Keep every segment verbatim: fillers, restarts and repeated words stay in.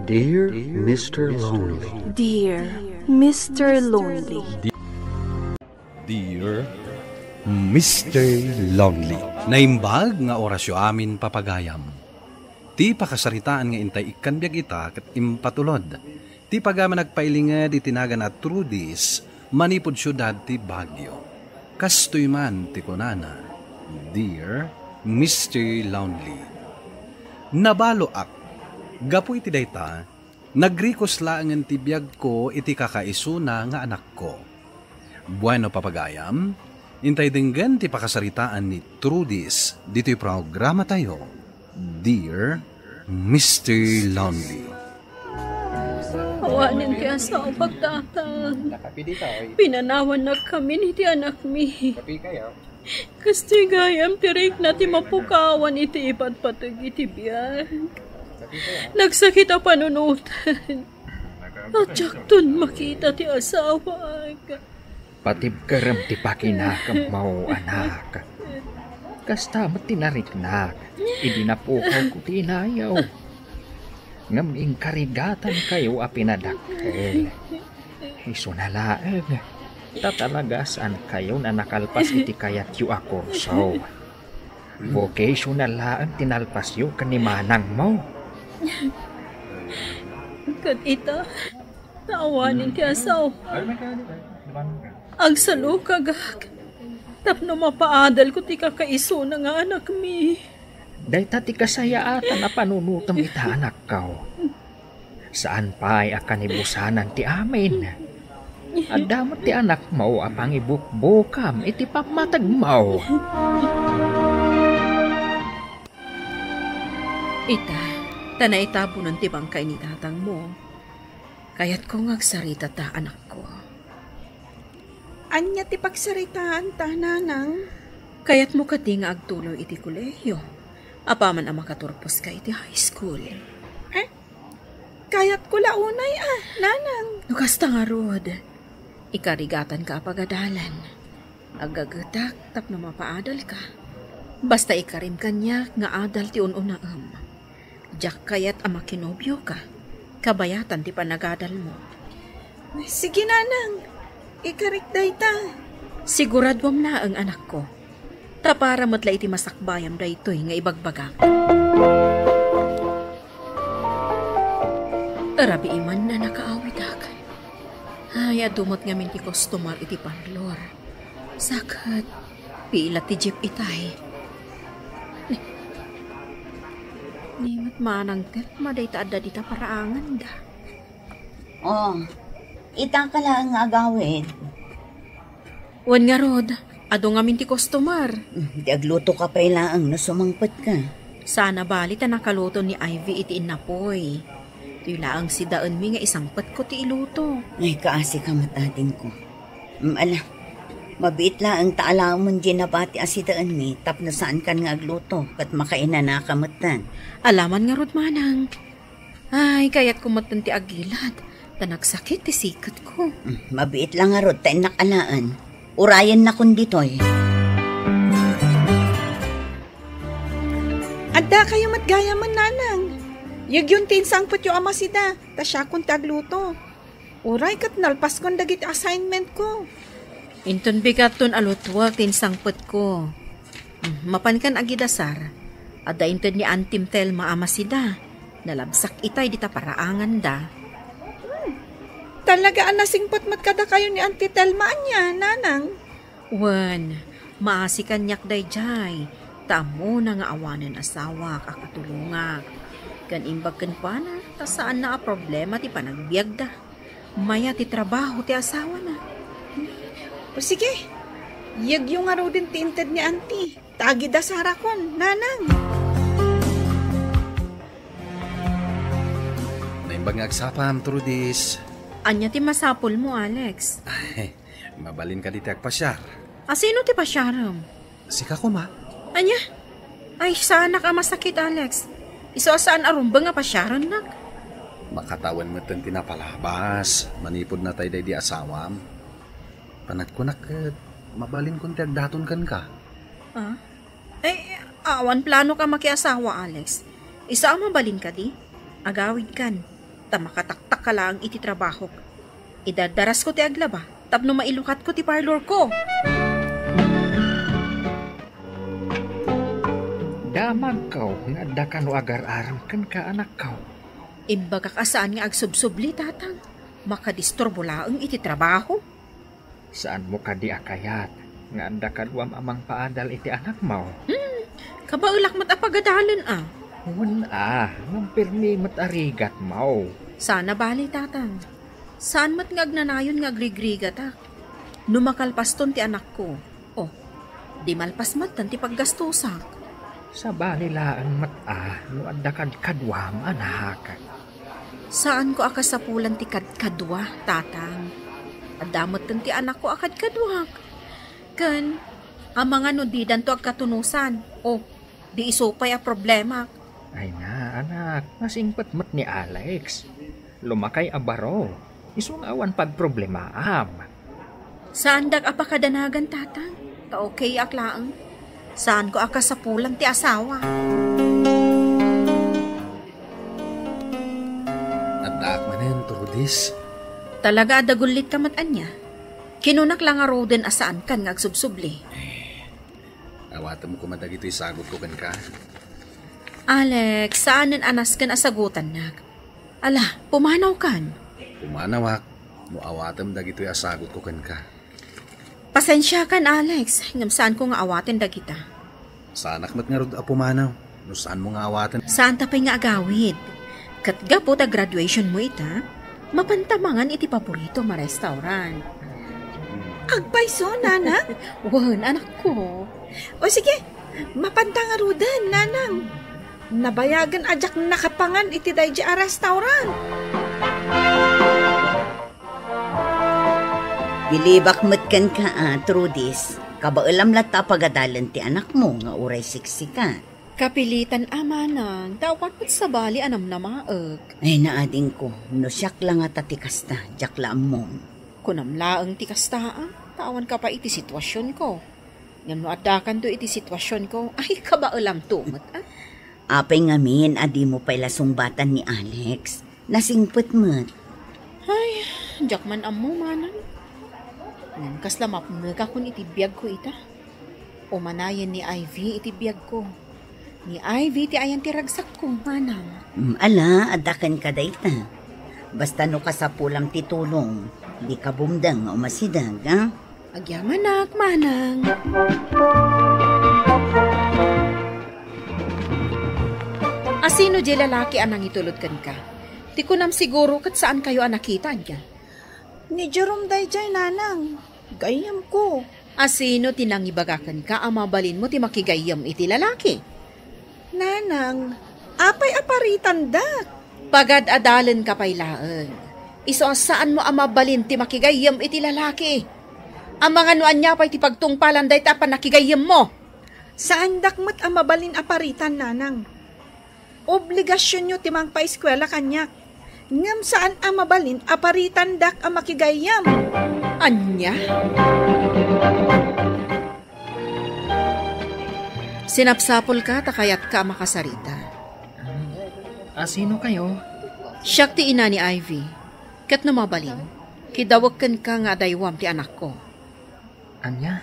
Dear Mister Lonely. Dear Mister Lonely. Dear Mister Lonely. Naimbag nga orasyo amin, papagayam. Ti pakasaritaan nga intay ikkan biag ita ket impatulod ti pagayam a nagpailinged iti nagan a Trudies manipud siudad ti Baguio. Kastoy man ti kunana, Dear Mister Lonely. Nabaloak. Gapu iti dayta, nagrikos laengen ti biagko iti kakaisuna nga anakko. Bueno, papagayam, intay denggen ti pakasaritaan ni Trudies ditoy programatayo, Dear Mister Lonely. Awanen ti asawak, Tatang. Pinanawannak kamin iti anakmi. Kastoy gayam ti rikna ti mapukawan iti ipatpateg iti biag. Nagsakit a panunotan. At diakton makita ti asawak. Patibkerem ti pakinakemmo, anak. Kasta met ti nariknak idi napukawko ti inayo. Ngem inkarigatankayo a pinadakkel. Isuna laeng, ta talaga saankayon a nakalpas iti kayatyo a kurso. Vocational laeng ti nalpasyo ken ni manangmo. Ket ita, naawanen ti asaw. Agsalukagak tapno mapaadalko ti kakaisuna nga anakmi. Dayta ti kasayaatan a panunotem ita, anakko. Saan pay a kanibusanan ti amin. Adda met ti anakmo a pangibukbukam iti pammategmo. Ita, ta naitabunan ti bangkay ni tatangmo. Kayatko nga agsarita ta, anakko. Ania ti pagsaritaan ta, nanang? Kayatmo kadi nga agtuloy iti kolehiyo, apaman a makaturposka iti high school? Eh, kayatko la unay a, nanang. No kasta ngarud, ikarigatanka a pagadalan. Aggagetak tapno mapaadalka. Basta ikarim kaniak nga adal ti un-unaem. Diak kayat a makinobioka. Kabayatan ti panagadalmo. Sige, nanang. Ikarik dayta. Siguraduam laeng, anakko. Ta para met la iti masakbayam daytoy nga ibagbagak. Rabii man a nakaawidak. Ay, adu met ngamin ti customer iti parlor. Saket, pila ti jeep itay. Ni, ni met manang Telma dayta adda dita paraanganda. Oh, ita ka laeng nga agawid. Wen ngarud, adu ngamin ti customer. Hmm, di agluto ka pay laeng no sumangpet ka. Sana bali ta nakaluto ni Ivy iti innapoy. Toy laeng sidaenmi nga isangpetko ti iluto. Ay, kaasi ka met, adingko. Mm, ala, mabiit laeng ta alaem diay nabati a sidaenmi tapno saankan nga agluto ket makainanaka metten. Alaman ngarud, manang. Ay, kayatko metten ti agilad, ta nagsakit ti siketko. Mm, mabiit la ngarud ta innak alaen. Urayennakon ditoy. Addakayo met gayamen, nanang. Yegyon ti insangpetyo a masida, ta siakon ti agluto. Uray ket nalpaskon dagiti assignmentko. Inton bigatton a lutuek ti insangpetko. Hmm, mapankan agidasar. Adda inted ni Antim Telma a masida. Nalabsak itay dita paraanganda. Hmm. Talaga a nasingpet met kadakayo ni Auntie Telma ania, nanang? Wen, maasi kaniak daydiay, ta ammona nga awanen asawak a katulongak. Ken imbag kenkuana, ta saanna a problema ti panagbiagda. Mayat ti trabaho ti asawana. O sige, yegyo ngaruden ti inted ni Auntie. Ta agidasarakon, nanang. Naimbag nga agsapam, Trudis. Ania ti masapulmo, Alex? Ay, mabalin kadi ti agpasiar. A, sino ti pasiarem? Sika koma. Ania? Ay, saanak a masakit, Alex. Isu a saan a rumbeng a pasiarennak. Makatawen metten ti napalabas, manipud natay daydi asawam. Panagkunak ket, mabalinkon ti agdaton kenka. Ah? Ay, awan planok a makiasawa, Alex. Isu a mabalin kadi? Agawidkan. ta makataktakka laeng iti trabahok. Idardarasko ti aglaba tapno mailukatko ti parlorko. Damagko nga adda kano agar-arem kenka, anakko. Imbagak a saan nga agsubsubli, tatang. Makadisturbo laeng iti trabaho. Saanmo kadi a kayat nga adda kaduam a mangpaadal iti anakmo? Hmm, kabaelak met a pagadalen a. Wen a, ngem permi met a rigatmo. Sana bali, tatang. Saan met nga agnanayon nga agrigrigatak. No makalpaston ti anakko, oh, di malpas metten ti paggastusak. Sabali laeng met a no adda kadkaduam, anak. Saanko a kasapulan ti kadkadua, tatang. Adda metten ti anakko a kadkaduak. Ken, amangan no didanto agkatunosan. Oh, di isu pay a problemak. Ay na, anak, nasingpet met ni Alex. Lumakay a baro. Isu nga awan pagproblemaam. Saandak a pakadanagan, tatang. Ta okayak laeng. Saanko a kasapulan ti asawa. Addaak manen, Trudis. Talaga a dagullitka met ania? Kinunak la ngaruden a saankan nga agsubsubli. Awatem koma dagitoy sagutko kenka. Alex, saanen a nasken a sagutannak. Ala, pumanawkan. Pumanawak no awatem dagitoy a sagutko kenka. Pasensiakan, Alex, ngem saanko nga awaten dagita. Saanak met ngarud a pumanaw no saanmo nga awaten. Saanta pay nga agawid. Ket gapu ta graduation mo ita, mapanta mangan iti paborito a restaurant. Agpayso, nana? Wen, anakko. O sige, mapanta ngaruden, nanang. Nabayagen a diak nakapangan iti daydi a restaurant. Bilibak met kenka a, Trudis, kabaelam latta a pagadalen ti anakmo nga uray siksika. Kapilitan a, manang, ta awan met sabali a namnamaek. Ay, naadingko, no siak la ngata ti kasta, diak la ammom. Kunam laeng ti kasta a, ta awanka pay iti situasionko. Ngem no addakanto iti situasionko, ay, kabaelamto met a. Apay ngamin a dimo pay la sungbatan ni Alex? Nasingpet met. Ay, diak man ammo, manang. Ngem kasla mapnekakon iti biagko ita. Umanayen ni Ivy iti biagko. Ni Ivy ti ayan ti ragsakko, manang. Mm, ala, adda kenka dayta. Basta no kasapulam ti tulong, dika bumdeng nga umasideg, a? Agyamanak, manang. Asino diay lalaki a nangitulod kenka? Ti kunam siguro ket saankayo a nakita, ania? Ni Jerome daydiay, nanang. Gayyemko. Asino ti nangibaga kenka a mabalinmo ti makigayyem iti lalaki? Nanang, apay a paritandak? Pagad-adalenka pay laeng. Isu a saanmo a mabalin ti makigayyem iti lalaki. Amangan no ania pay ti pagtungpalan dayta a pannakigayyemmo. Saandak met a mabalin a paritan, nanang. Obligasionyo ti mangpaeskuela kaniak. Ngem saan a mabalin a paritandak a makigayyem. Ania? Sinapsapulka ta kayatka a makasarita. Asinokayo? Siak ti ina ni Ivy. Ket no mabalin, kidawek kenka nga adaywam ti anakko. Ania?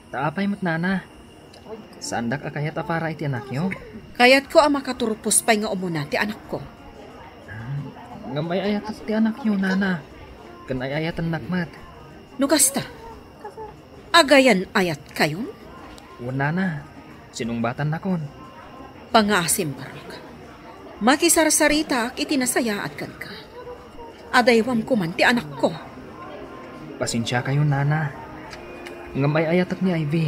Ta apay met, nana? Saandak a kayat a para iti anakyo? Kayatko a makaturpos pay nga umuna ti anakko. Ah, ngem ay-ayatek ti anakyo, nana. Ken ay-ayatennak met. No kasta, agayan-ayatkayon? Wen, nana. Sinungbatannakon. Pangaasim, Barak. Makisarsaritaak iti nasayaat kenka. Adaywam koman ti anakko. Pasensiakayon, nana. Ngem ay-ayatek ni Ivy.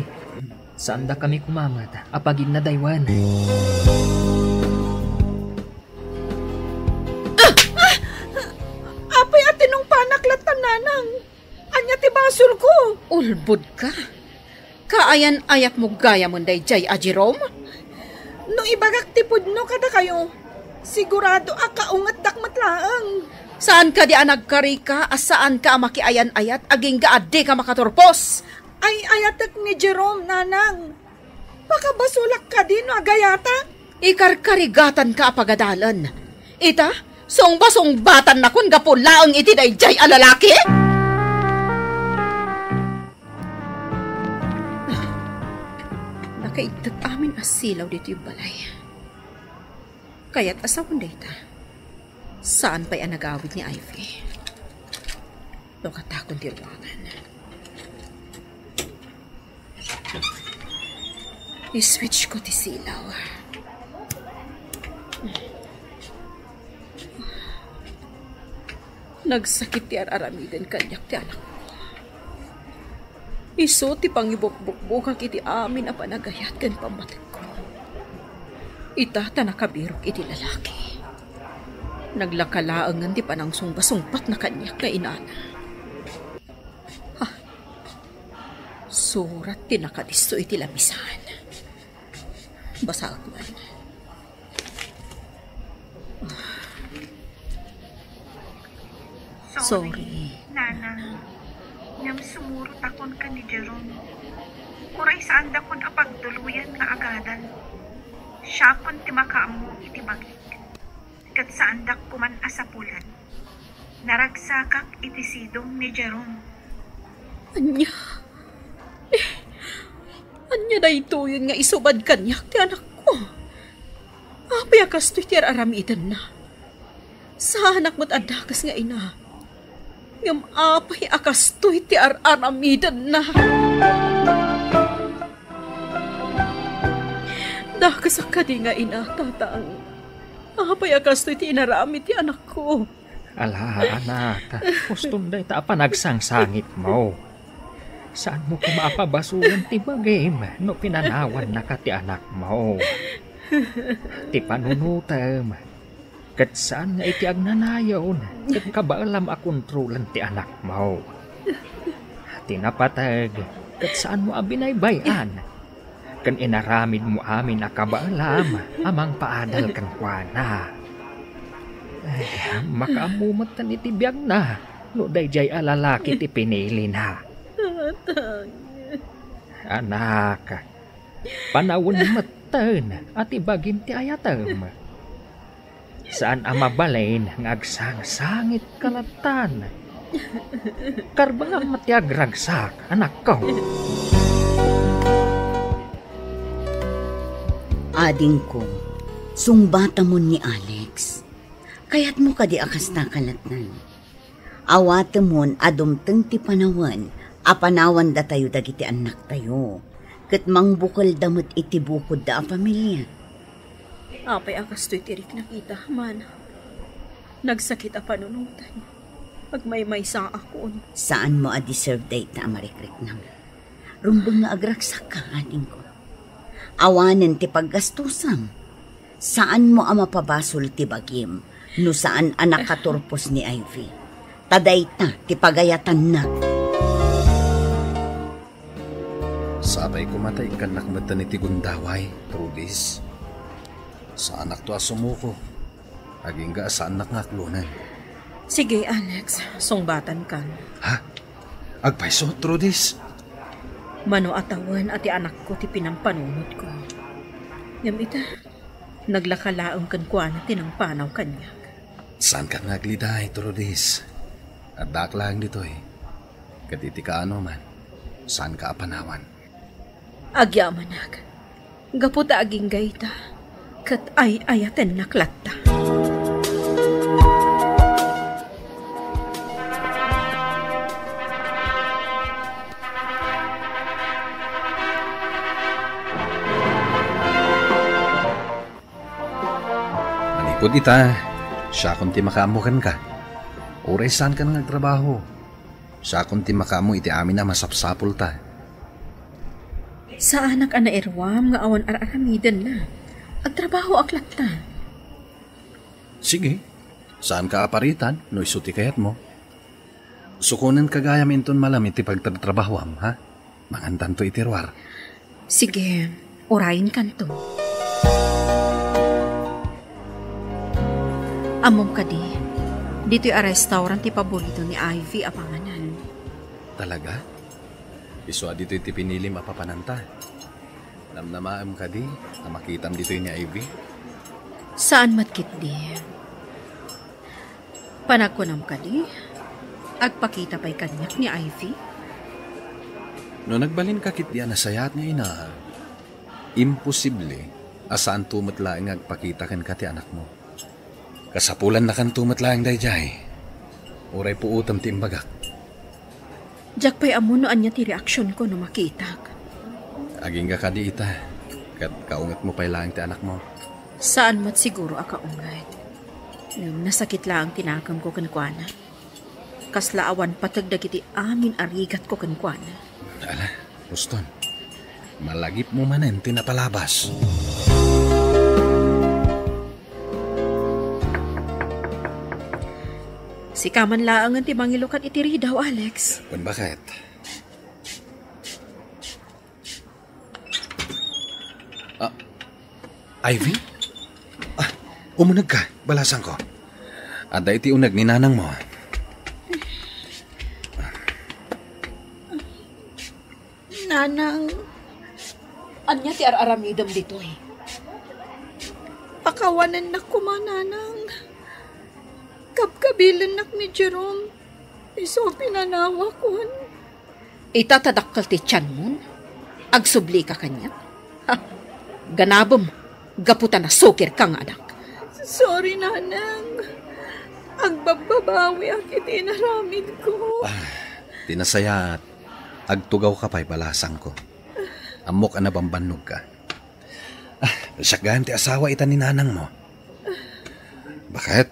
Saandakami koma met a paginnadaywen. Apay a tinungpanak latta, nanang? Ania ti basolko? Ulbodka. Kaayan-ayatmo gayamen daydiay a Jerome? No ibagak ti pudno kadakayo, sigurado a kaungetdak met laeng. Saan kadi a nagkarika a saanka a makiayan-ayat agingga a dika makaturpos? Ay-ayatek ni Jerome, nanang. Makabasolak kadi no agayatak? Ikarkarigatanka a pagadalen. Ita, Sungba-sungbatannakon gapu laeng iti daydiay a lalaki? Nakaiddat amin a silaw ditoy balay. Kayat a sawen dayta. Saan pay a nagawid ni Ivy. Lukatakon ti ruangan. I-switch ko ti silaw. Nagsakit ti ar-aramiden kaniak ti anakko. Isu ti pangibukbukbukak iti amin a panagayat ken pammatikko. Ita ta nakabirok iti lalaki. Naglaka laengen ti panangsungba-sungbatna kaniak nga inana. Ha? Surat ti nakadisso iti lamisaan. Basaek man. Sorry, Sorry. Nanang. Ngem sumurotakon ken ni Jerome. Uray saandakon a pagtuloyan nga agadan. Siakon ti makaammo iti bagik. Ket saandak koman a sapulan. Naragsakak iti sidong ni Jerome. Ania? Eh, ania daytoyen nga isubad kaniak ti anakko? Apay a kastoy ti ar-aramidenna? Saanak met a dakes nga ina. Ngem apay a kastoy ti ar-aramidenna? Dakesak kadi nga ina, tatang. Apay a kastoy ti inaramid ti anakko? Ala, anak, huston dayta a panagsangangitmo. Saanmo koma a pabasolen ti bagim no pinanawannaka ti anakmo. Ti panunotem, ket saan nga iti agnanayon ket kabaelam a kontrolen ti anakmo. Ti napateg, ket saanmo a binaybay-an. Ken inaramidmo amin a kabaelam a mangpaadal kenkuana. Ay, makaammo metten iti biagna no daydiay a lalaki ti pinilina. Tatang. Anak, panawen metten a ti bagim ti ayatem. Saan a mabalin nga agsangsangit ka lattan. Karbengam met ti agragsak, anakko. Adingko, sungbatamon ni Alex. Kayatmo kadi a kasta ka lattan? Awatemon a dumteng ti panawen a panawandatayo dagiti annaktayo, ket mangbukelda met iti bukodda a familia. Apay a kastoy ti riknakita, man? Nagsakit a panunoten. Agmaymaysaakon. Saanmo a deserve dayta a marikriknam. Rumbeng nga agragsakka, adingko. Awanen ti paggastusam. Saanmo a mapabasol ti bagim no saan a nakaturpos ni Ivy. Ta dayta ti pagayatanna. Sapay koma ta ikkannak metten iti gundaway, Trudis. Saanakto a sumuko. Agingga a saannak nga aklonen. Sige, Alex. Sungbatankan. Ha? Agpayso, Trudis? Mano a tawen a ti anakko ti pinampanunotko. Ngem ita, naglaka laeng kenkuana ti nangpanaw kaniak. Saankan nga agliday, Trudis. Addaak laeng ditoy. Ket iti kaano man, saanka a panawan. Agyamanak, gapu ta agingga ita, ket ay-ayatennak latta. Manipud ita, siakon ti makaammo kenka. Uray saankan nga agtrabaho, siakon ti makaammo iti amin a masapsapulta. Saanak a nairuam nga awan ar-aramidenna. Agtrabahoak latta. Sige, saanka a paritan no isu ti kayatmo. Sukonenka gayam inton malem iti pagtratrabahoam, ha? Mangantanto iti ruar. Sige, urayenkanto. Ammom kadi, ditoy a restaurant ti paborito ni Ivy a panganan. Talaga? Isu a ditoy ti pinilim a papananta. Namnamaem kadi a makitam ditoy ni Ivy? Saan met ketdi. Ania kunam kadi? Agpakita pay kaniak ni Ivy? No nagbalinka ketdi a nasayaat nga ina, imposible a saanto met laeng nga agpakita kenka ti anakmo. Kasapulannakanto met laeng daydiay. Uray puotem ti imbagak. Diak pay ammo no ania ti reaksionko no makitak. Agingga kadi ita, ket kaungetmo pay laeng ti anakmo. Saan met siguro a kaunget. Ngem nasakit laeng ti nakemko kenkuana. Kasla awan pateg dagiti amin a rigatko kenkuana. Ala, Boston, malagipmo manen ti napalabas. Sika man laengen ti mangilukat iti ridaw, Alex. Wen, baket. Ah, Ivy? Ah, umunegka, balasangko. Adda iti uneg ni nanangmo. Nanang, ania ti ar-aramidem ditoy? Pakawanennak koma, Nanang. Kabkabilennak ni Jerome. Isu a pinanawakon. Ita ta dakkel ti tianmon? Agsublika kaniak? Ha? Ganabem, gapu ta nasukirka nga anak. Sorry, Nanang. Agbabbabawiak iti inaramidko. Ah, ti nasayaat, agtugawka pay, balasangko. Ammok a nabambannogka. Ah, siak gayam ti asawa ita ni nanangmo. Baket,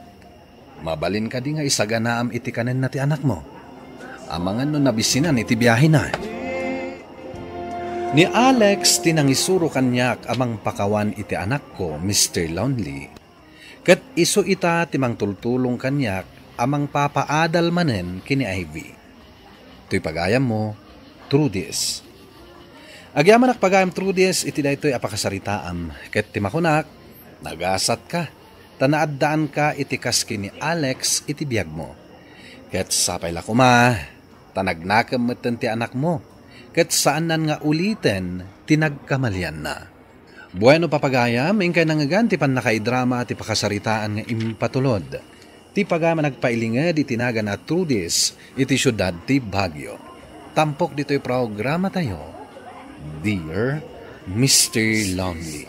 mabalin kadi nga isaganaam iti kanenna ti anakmo? Amangan no nabisinan iti biahena. Ni Alex ti nangisuro kaniak a mangpakawan iti anakko, Mister Lonely. Ket isu ita ti mangtultulong kaniak a mangpapaadal manen ken ni Ivy. Toy pagayammo, Trudis. Agyamanak pagayam, Trudis, iti daytoy a pakasaritaam, ket ti makunak, nagasatka, ta naaddaanka iti kas ken ni Alex iti biagmo. Ket sapay la koma, ta nagnakem metten ti anakmo, ket saannan nga uliten ti nagkamalianna. Bueno, papagayam, inkay nangngegan ti pannakaidrama ti pakasaritaan nga impatulod ti pagayam a nagpailinged iti nagan a Trudis iti siudad ti Baguio. Tampok ditoy programatayo, Dear Mister Lonely.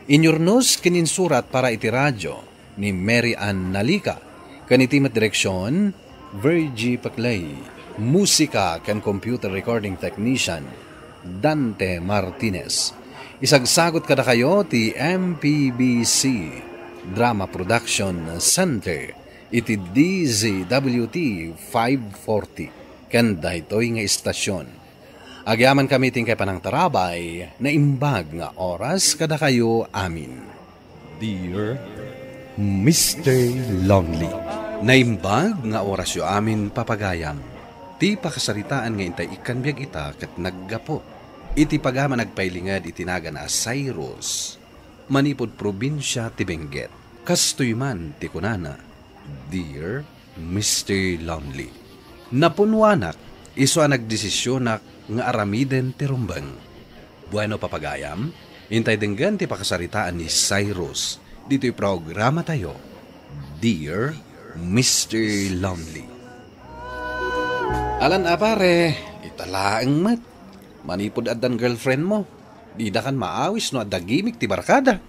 Inyurnos ken insurat para iti radio ni Mary Ann Nalica, ken iti met direksion, Virgie Paclay, musika ken computer recording technician, Dante Martinez. Isagsagot kadakayo ti M P B C Drama Production Center iti D Z W T five forty ken daytoy nga istasion. Agyamankami ti inkay panangtarabay, naimbag nga oras kadakayo amin. Dear Mister Lonely, naimbag nga orasyo amin, papagayam. Ti pakasaritaan nga intay ikkan biag ita ket naggapu iti pagayam a nagpailinged iti nagan a Cyrus, manipud probinsia ti Benguet. Kastoy man ti kunana, Dear Mister Lonely. Napunwanak isu a nagdesisionak nga aramiden ti rumbeng. Bueno, papagayam, intay denggen ti pakasaritaan ni Cyrus ditoy programatayo, Dear Mister Lonely. Alan a pare, ita laeng met. Manipud addan girlfriend mo, didakan maawis no adda gimik ti barkada.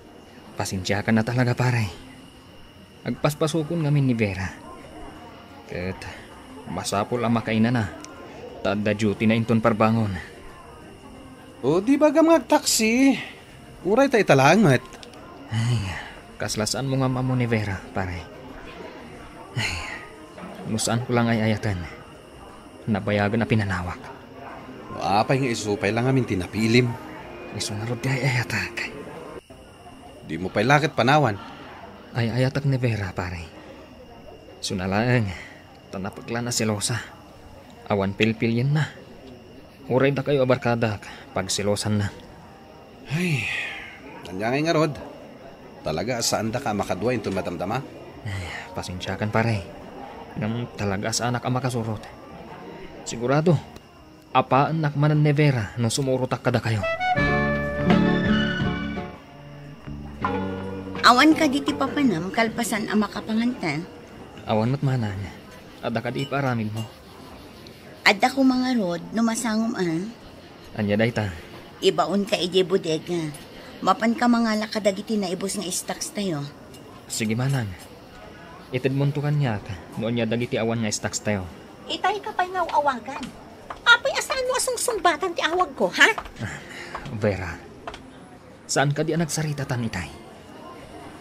Pasensiakan a talaga, pare. Agpaspasukon ngamin ni Vera. Ket masapul a makainana, ta adda duty na inton parbangon. O di bagam nga agtaksi, uray ta ita laeng met. Ay, kasla saanmo nga am-ammo ni Vera, pare. Ay, no saanko lang ay-ayaten, nabayagen a pinanawak. Apay nga isu pay lang amin ti napilim? Isu ngarud ti ay-ayatek. Dimo pay la ket panawan. Ay-ayatek ni Vera, pare. Suna laeng, ta napeklan a selosa. Awan pilpilienna. Uray dakayo a barkadak, pagselosanna. Ay, ania ngay ngarud? Talaga a saandaka a makadua inton madamdama? Ay, pasensiakan, pare. Ngem talaga a saanak a makasurot. Sigurado, apaannak manen ni Vera no sumurotak kadakayo. Awan kadi ti papanam kalpasan a makapanganten? Awan met manang. Adda kadi ipaaramidmo? Adda koma ngarud no masangom a. Ania dayta? Ibaonka idiay bodega. Mapanka mangala kadagiti naibus nga stocks tayo. Sige manang. Itedmonto kaniak no ania dagiti awan nga stocks tayo. Itay ka pay nga aw-awagan. Apay a saanmo a sungsungbatan ti awagko, ha? Vera, saan kadi a nagsaritatan itay?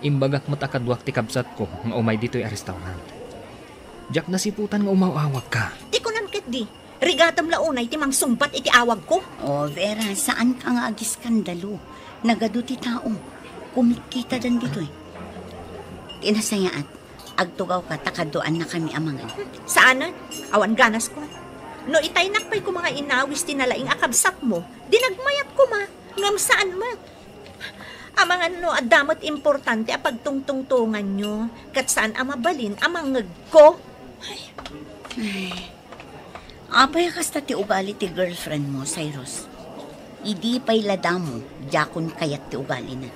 Imbagak met a kaduak ti kabsatko nga umay ditoy a restaurant. Diak nasiputan nga umaw-awagka. Ti kunam ketdi, rigatem la unay ti mangsungbat iti awagko. Oh, Vera, saanka nga agiskandalo. Nagadu ti tao. Kumitkitadan ditoy. Ti nasayaat, agtugawka ta kaduannakami a mangan. Saanen, awan ganasko. No itaynak pay koma nga inawis ti nalaing a kabsatmo, di nagmayat koma, ngem saan met. Amangan no adda met importante a pagtungtungtonganyo, ket saan a mabalin a mangngegko. Ay. Ay. Apay a kasta ti ugali ti girlfriend mo, Cyrus? Idi pay la damo, diakon kayat ti ugalina.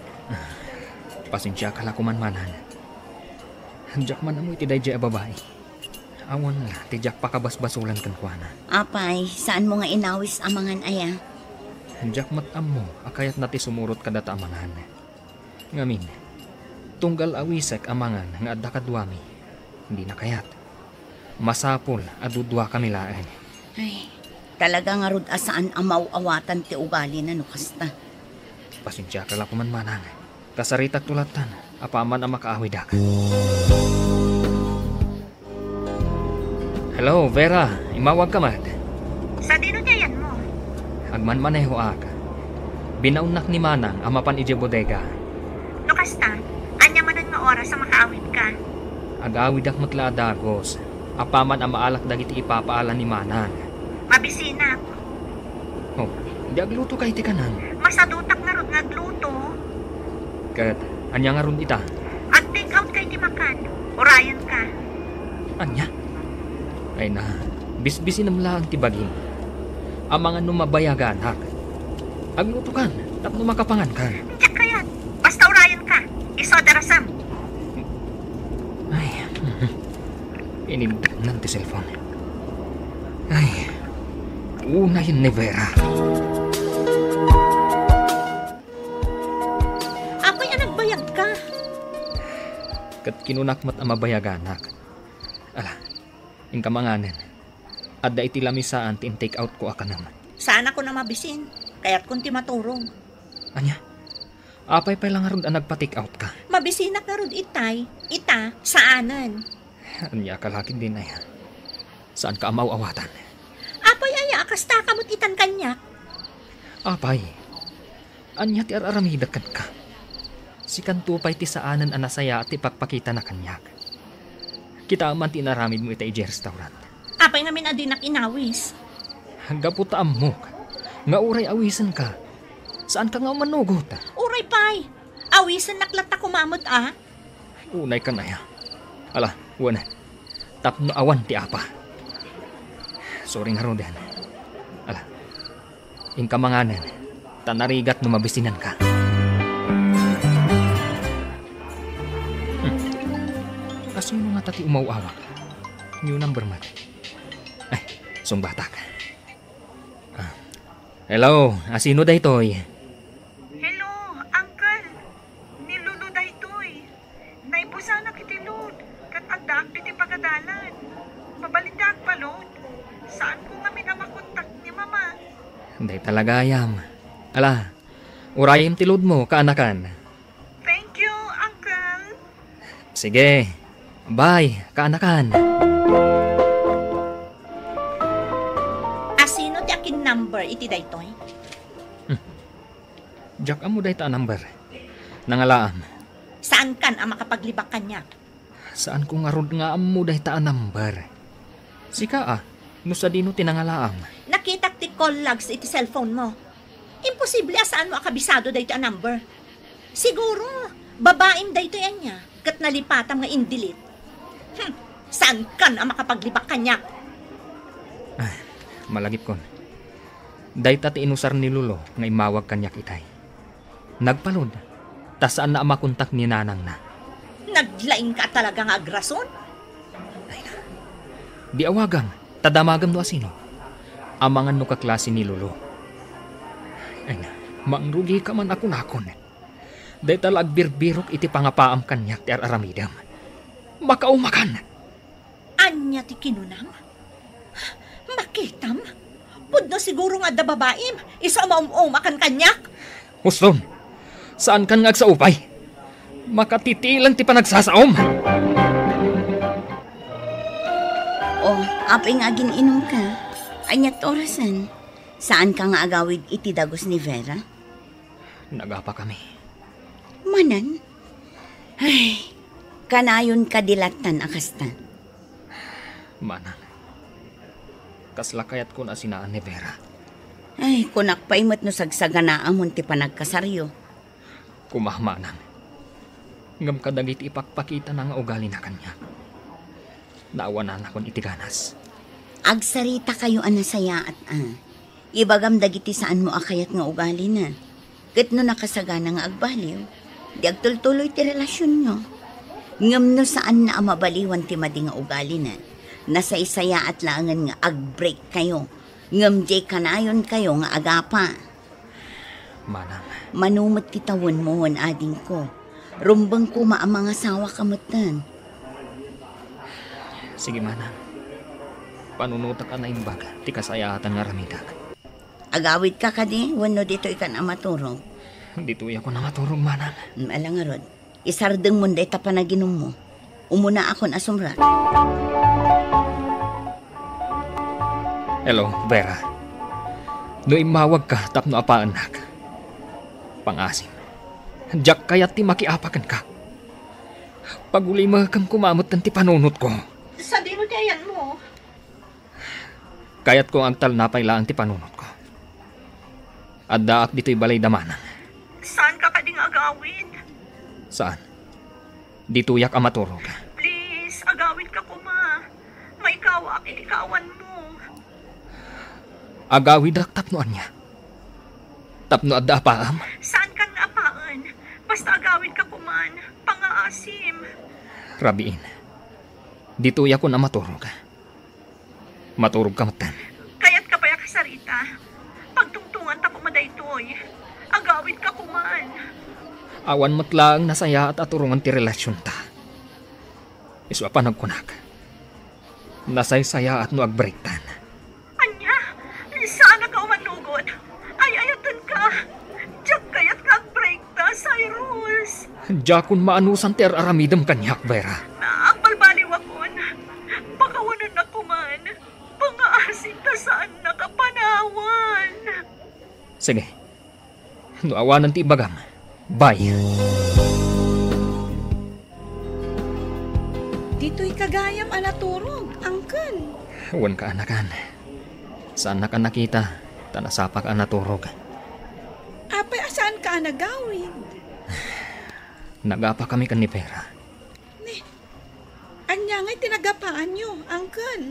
Pasensiaka la koman, manang. Diak man ammo iti daydiay a babai. Awan la ti diak pakabasbasolan kenkuana. Apay, saanmo nga inawis a mangan aya? Diak met ammo a kayatna ti sumurot kadata a mangan. Ngamin, tunggal awisek a mangan nga adda kaduami, dina kayat. Masapul a duduakami laeng. Ay, talaga ngarud a saan a maaw-awatan ti ugalina no kasta. Pasensiaka la koman, manang. Kasaritakto lattan, apaman a makaawidak. Hello, Vera. Imawagka met. Sadino ti ayanmo? Agmanmanehoak. Binaonnak ni manang a mapan idiay bodega. No kasta, ania manen nga oras a makaawidka? Agawidak met la a dagus, apaman a maalak dagiti ipapaala ni manang. Mabisinak. Oh, di agluto kay ti kanan? Masadutak ngarud nga agluto. Ket ania ngarud ita? Ag-take out kay ti makan. Urayenka. Ania? Ay na, bisbisinem laeng ti bagim. Amangan no mabayaganak. Aglutokan tapno makapanganka. Diak kayat. Basta urayenka. Isu a darasem. Ay, inibdaknan ti cellphone. Ay, unayen ni Vera. Apay a nagbayagka? Ket kinunak met a mabayaganak. Ala, inka manganen. Adda iti lamisaan ti in-take outko a kanem. Saanakon a mabisin. Kayatkon ti maturog. Ania? Apay pay la ngarud a nagpa-take outka? Mabisinak ngarud itay. Ita, saanen. Ania ka la ketdin aya? Saanka a maaw-awatan? Apay aya a kastaka met itan kaniak? Apay, ania ti ar-aramidek kenka? Sikanto pay ti saanen a nasayaat ti pakpakitana kaniak. Kitaem man ti inaramidmo ita idiay restaurant. Apay ngamin a dinak inawis? Gapu ta ammok nga uray awisenka, saanka nga umanugot. Uray pay, awisennak latta koma met a. Unay kan aya. Ala, wen. Tapno awan ti apa. Sorry ngaruden. Ala, inka manganen, ta narigat no mabisinanka. Hmm. Asino ngata ti umaw-awag? New number man. Ay, sungbatak. Ah. Hello, asino daytoy? Hello, Uncle. Ni Lolo daytoy. Naibusanak iti load, ket addaak ditoy pagadalan. Mabalinda agpa-load. Saanko ngamin a makontak ni Mama. Dayta la gayam. Ala, urayem ti loadmo, kaanakan. Thank you, Uncle. Sige. Bye, kaanakan. Asino ti akin number iti daytoy? Hmm. Diak ammo dayta a number. Nangalaam. Saankan a makapaglibak kaniak? Saanko ngarud nga ammo dayta a number. Sika a, no sadino ti nangalaam? Nakitak ti call logs iti cellphone mo. Imposible a saanmo a kabisado daytoy a number. Siguro, babaim daytoy ania, ket nalipatam nga in-delete. Hmm, saankan a makapaglibak kaniak? Ay, malagipkon. Dayta ti inusar ni Lolo nga immawag kaniak itay. Nagpa-load, ta saanna a makontak ni nanangna. Naglaingka talaga nga agrason? Di awagam, ta damagam no asino. Amangan no kaklase ni Lolo. Ay na, mangrugika man a kunakon. Dayta la agbirbirok iti pangapaam kaniak ti ar-aramidem. Makaumakan! Ania ti kinunam? Makitam? Pudno siguro nga adda babaim, isu a maum-umakan kaniak. Huston, saankan nga agsaupay. Makatitilang ti panagsasaom. O, apay nga agin-inumka? Ania ti orasen? Saanka nga agawid iti dagus ni Vera? Nagapakami. Manen? Ay, kanayon kadi lattan a kasta. Manang, kasla kayatkon a sinaan ni Vera. Ay, kunak pay met no sagsaganaamon ti panagkasaryo. Koma, manang. Ngem kadagiti ipakpakitana nga ugalina kaniak, naawananakon iti ganas. Agsaritakayo a nasayaat a. Ibagam dagiti saanmo a kayat nga ugalina. Ket no nakasagana nga agbaliw, di agtultuloy ti relasionyo. Ngem no saanna a mabaliwan ti madi nga ugalina, nasaysayaat laengen nga agbreakkayo. Ngem diay kanayonkayo nga agapa. Manang. Mano met ti tawenmo wen adingko. Rumbeng koma a mangasawaka metten. Sige, manang. Panunotak a naimbag ti kasayaatan nga aramidek. Agawidka kadi wenno ditoykan a maturog? Ditoyakon a maturog, manang. Mm, ala ngarud. Isardengmon dayta panaginummo. Umunaakon a sumrek. Hello, Vera. No immawagka tapno apaennak, pangasim. Diak kayat ti makiapa kenka. Pagulimekem koma metten ti panunotko. Sadino ti ayanmo? Kayatko nga agtalna pay laeng ti panunotko. Addaak ditoy balay da manang. Saanka kadi nga agawid? Saan. Ditoyak a maturog. Please, agawidka koma. Maikawaak iti kaawanmo. Agawidak tapno ania? Tapno adda apaam? Saankan nga apaen. Basta agawidka koman. Pangaasim. Rabiin. Ditoyakon a maturog. Maturogka metten. Kayatka pay a kasarita? Pagtungtunganta koma daytoy. Agawidka koman. Awan met laeng nasayaat a turongen ti relasionta. Isu a panagkunak, nasaysayaat no agbreaktan. Ania? Saannak a umannugot? Ay-ayatenka. Diak kayat nga agbreakta, Cyrus. Diakon maanusan ti ar-aramidem kaniak, Vera. Agbalbaliwakon. Pakawanennak koman. Pangaasim ta saannak a panawan. Sige. No awanen ti ibagam, bye. Ditoyka gayam a naturog, Angkel. Wen, kaanakan. Saannak a nakita, ta nasapak a naturog. Apay a saanka a nagawid? Nagapakami ken ni Vera. Ni, ania ngay ti nagapaanyo, Angkel?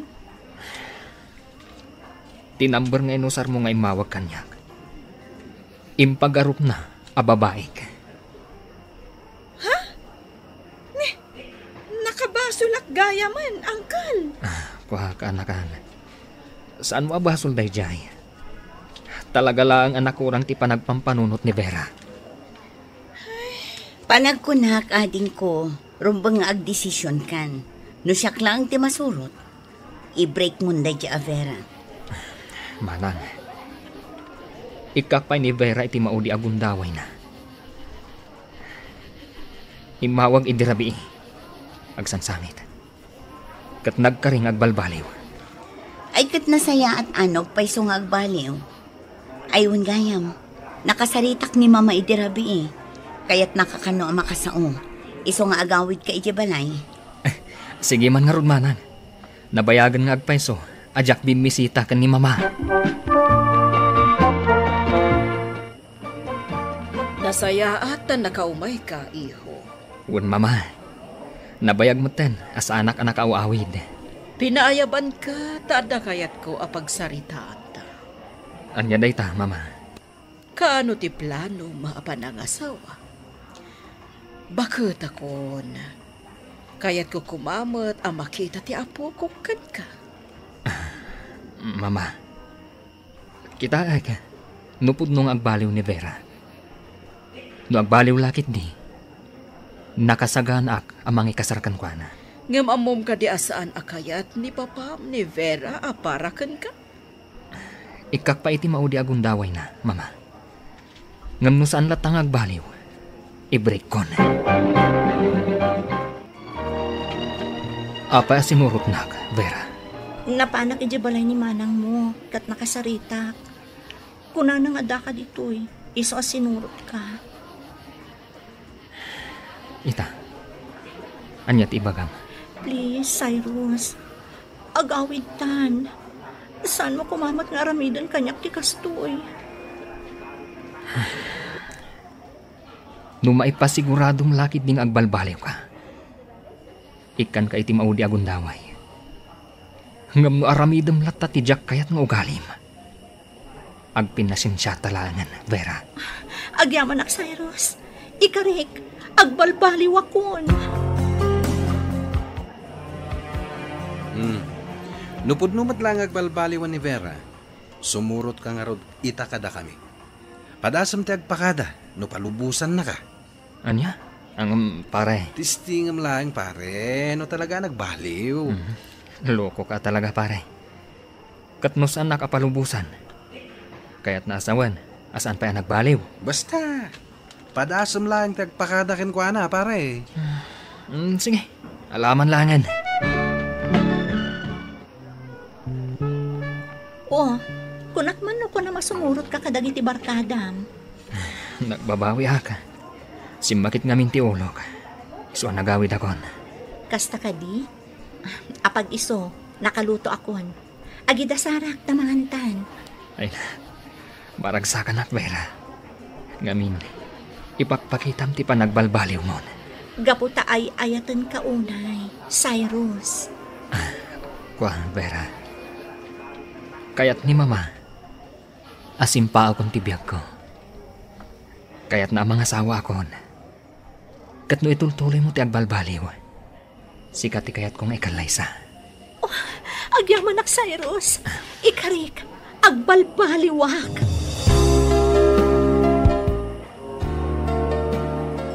Ti number nga inusarmo nga immawag kaniak, impagarupna a babaik. Ha? Ni, nakabasolak gayamen, Angkel. Ah, kua, kaanakan. Saanmo a basol daydiay? Talaga laeng a nakurang ti panagpampanunot ni Vera. Panagkunak, adingko, rumbeng nga agdesisionkan. No siak laeng ti masurot, i-breakmon daydiay a Vera. Manang, ikkak pay ni Vera iti maudi a gundawayna. Immawag idi rabii. Agsangsangit. Ket nagkari nga agbalbaliw. Ay, ket nasayaat a no agpayso nga agbaliw. Ay, wen gayam, nakasaritak ni Mama idi rabii. Kayatnaka kano a makasao. Isu nga agawidka idiay balay. Sige man ngarud, manang. Nabayagen nga agpayso a diak bimmisita ken ni Mama. Nasayaat ta nakaumayka, iho. Wen, Mama. Nabayag metten a saanak a nakaaw-awid. Pinaayabanka ta adda kayatko a pagsaritaanta. Ania dayta, Mama? Kaano ti planom a panangasawa? Baketakon, kayatko koma met a makita ti apokok kenka. Mama, kitaek, no pudno nga agbaliw ni Vera. No agbaliw la ketdi, nakasaganaak a mangikasar kenkuana. Ngem ammom kadi a saan a kayat ni papam ni Vera a para kenka? Ikkak pay iti maudi a gundawayna, Mama. Ngem no saan latta nga agbaliw, ibreakkon. Apay a sinurotnak, Vera? Napanak idiay balay ni manangmo, ket nakasaritak. Kunana nga addaka ditoy, isu a sinurotka. Ita, ania ti ibagam? Please, Cyrus, agawidtan. Saanmo koma met nga aramiden kaniak ti kastoy. No maipasiguradom la ketdi nga agbalbaliwka, ikkanka iti maudi a gundaway. Ngem no aramidem latta ti diak kayat nga ugalim, agpinasensiata laengen, Vera. Agyamanak, Cyrus. Ikarik, agbalbaliwakon. Hmm. No pudno met la nga agbalbaliwan ni Vera, sumurotka ngarud ita kadakami. Padasem ti agpakada no palubosannaka. Ania? Ngem, pare. Testingem laeng, pare, no talaga a nagbaliw. Mhm. Lokoka talaga, pare. Ket no saannak a palubosan, kayatna a sawen a saan pay a nagbaliw. Basta, padasem laeng ti agpakada kenkuana, pare. Mm, sige. Alaman laengen. O, kunak man no kunam a sumurotka kadagiti barkadam. Nagbabawiak. Simmakit ngamin ti ulok. Isu a nagawidakon. Kasta kadi? Apag-isu, nakalutoakon. Agidasarak ta mangantan. Ay, maragsakanak, Vera. Ngamin, ipakpakitam ti panagbalbaliwmon. Gapu ta ay-ayatenka unay, Cyrus. Ah, kua, Vera. Kayat ni Mama a simpaakon ti biagko. Kayatna a mangasawaakon. Ket no itultuloymo ti agbalbaliw, sika ti kayatko nga ikallaysa. Oh, agyamanak, Cyrus. Ikarik, agbalbaliwak.